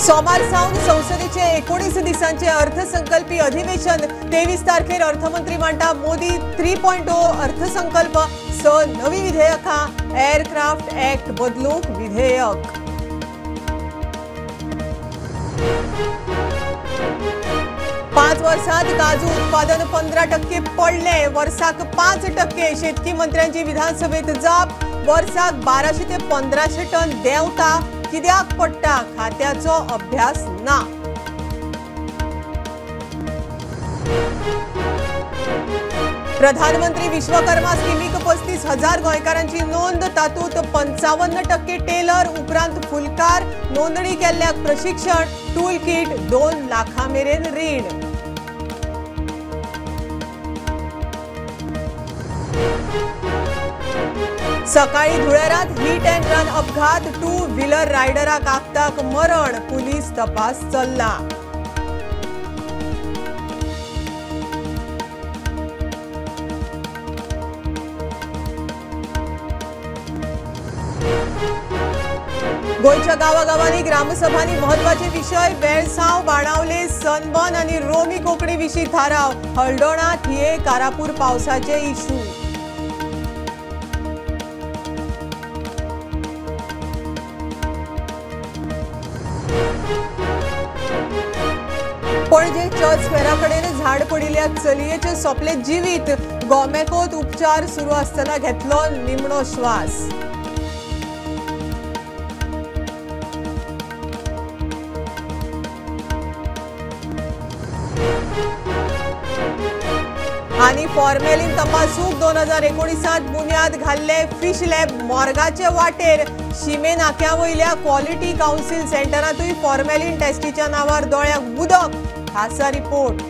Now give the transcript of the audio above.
सोमार सावन संसदेचे 19 दिसांचे अर्थसंकल्पी अधिवेशन 23 तारखेर अर्थमंत्री मांडटा मोदी 3.0 अर्थसंकल्प 6 नवी विधेयकां एअरक्राफ्ट ऍक्ट बदलूंक विधेयक। पांच वर्सांत काजू उत्पादन 15% पडले, वर्साक 5%। शेतकी मंत्र्यांची विधानसभेत जाप, वर्साक 1200 ते 1500 टन देंवता, कित्याक पडटा खात्याचो अभ्यास ना। प्रधानमंत्री विश्वकर्मा स्किमीक 35,000 गोंयकारांची नोंद, तातूंत 55% टेलर, उपरांत फुलकार, नोंदणी केल्ल्याक प्रशिक्षण, टूल किट, 2 लाखां मेरेन रीण। सकाळी धुळेरात हिट अँड रन अपघात, 2 व्हीलर रायडराक आपताक मरण, पुलीस तपास चल्ला। गोंयच्या गांवागांवांनी ग्रामसभांनी म्हत्वाचे विशय, वेळसांव, बाणावले, सनबर्न आनी रोमी कोंकणी विशीं थाराव, हळदोणा, थिये, कारापूर पावसाचे इशू। पणजे चर्च स्क्वेरा कडेन झाड पडिल्ल्या चलयेचें सोंपलें जिवीत, गोमेकोत उपचार सुरू आसतना घेतलो निमणो श्वास। आनी फॉर्मेलीन तपासूंक 2019 बुन्याद घाल्ले फिश लॅब मॉर्गाचे वाटेर, शिमे नाक्या वयल्या क्वॉलिटी कावन्सिल सेंटरांतूय फॉर्मेलीन टेस्टीच्या नांवार दोळ्याक उदक, खासा रिपोर्ट।